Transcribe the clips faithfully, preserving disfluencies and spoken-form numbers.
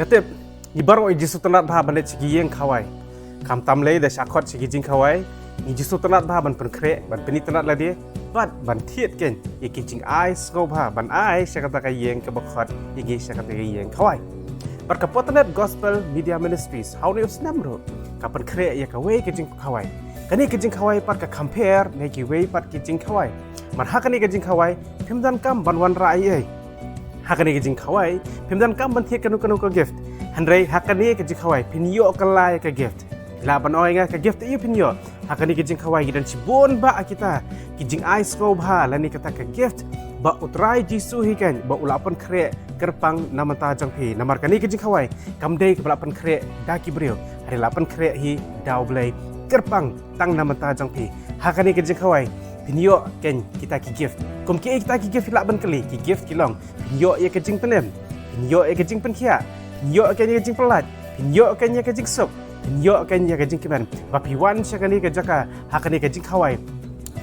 Nga tip, ngi baroh ngi ju sngewtynnat bha ban leit sha ki ïing khawai. Khamtam lei da shah khot sha ki jingkhawai, ngi ju sngewtynnat bha ban pynkhreh, ban pynitynnat lade, bad ban thied kein ïa ki jingai sngewbha ban ai sha kata ka ïing kaba khot ïa ngi sha kata ka ïing khawai. Bad ka Potternet Gospel Media Ministries ha une u snem ruh ka pynkhreh ïa kawei ka jingkhawai. Kane ka jingkhawai pat ka compare ne kiwei pat ki jingkhawai. Mar ha kane ka jingkhawai phim donkam ban wanrah ei ei. Ha kane ka jingkhawai phim donkam ban thied kano kano ka gift. Hynrei ha kane ka jingkhawai phin ïoh kylla ïa ka gift. Lah ban ong ïa nga ka gift aïu phin ïoh? Ha kane ka jingkhawai ki don shibun bah kita ki jingai sngewbha lane kata ka gift ba U Trai Jisu hi kein ba u la pynkhreh kyrpang na bynta jong phi. Namar kane ka jingkhawai kam dei kaba la pynkhreh da ki briew, hynrei la pynkhreh hi da U Blei kyrpang tang na bynta jong phi. Ha kane ka jingkhawai phin ïoh kein kita ki gift. Kum kiei kita ki gift? Lah ban kylli, ki gift ki long phin ïoh ïa ka jingpynim, phin ïoh ïa ka jingpynkhiah, phin ïoh kein ïa ka jingpyllait, phin ïoh kein ïa ka jingsuk, phin ïoh kein ïa ka jingkmen. Ba phi wan sha kane ka jaka ha kane ka jingkhawai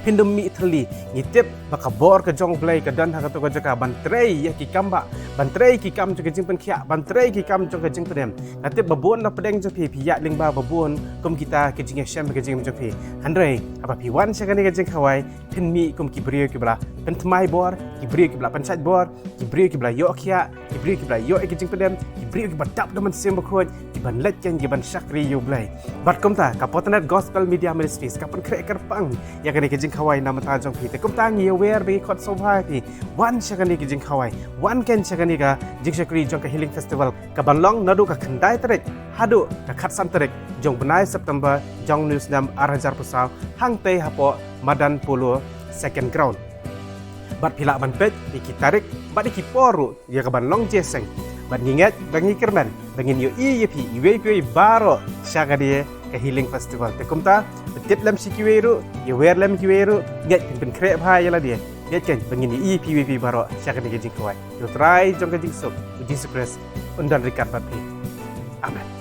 phin ym mih thylli. Ngi tip ba ka bor ka jong U Blei ka don ha kato ka jaka ban trei ïa ki kam bah, ban trei ki kam jong ka jingpynkhiah, ban trei ki kam jong ka jingpynim. Nga tip ba bun na pdeng jong phi phi ïaid lyngba ba bun kum kita ki jingïashem ka jingim jong phi. Hynrei haba phi wan sha kane ka jingkhawai phin mih kum ki briew kiba la pynthymmai bor, ki briew kiba la pynshait bor, ki briew kiba la ïoh khiah, ki briew kiba la ïoh ïa ka jingpynim, ki briew kiba dap da U Mynsiem Bakhuid, kiban leit kein kiban shakri ïa U Blei. Bad kumta ka Potternet Gospel Media Ministries ka pynkhreh kyrpang ïa kane ka jingkhawai na bynta jong phi. Te kumta ngi ïawer bad ngi khot sngewbha ïa phi, wan sha kane ka jingkhawai, wan kein sha kane ka jingshakri jong ka Healing Festival kaban long naduh ka khyndai tarik haduh ka khatsan tarik jong u bnai September jong une u snem ar hajar arphew saw, hangtei hapoh madan Polo Second Ground. Bad phi lah ban peit ïa ki tarik bad ïa ki por ruh ïa kaban long jingïaseng. Bad ngi ngeit bad ngi kyrmen ba ngin ïohi ïa phi iwei pa iwei baroh sha kane ka Healing Festival. Te kumta pyntip lem sha kiwei ruh, ïawer lem kiwei ruh, ngeit phin pynkhreh bha ïa lade. Ngeit kein ba ngin ïohi ïa phi iwei pa iwei baroh sha kane ka jingkhawai. Ïa U Trai jong ka jingsuk, U Jisu Khrist, un don ryngkat bad phi. Amen.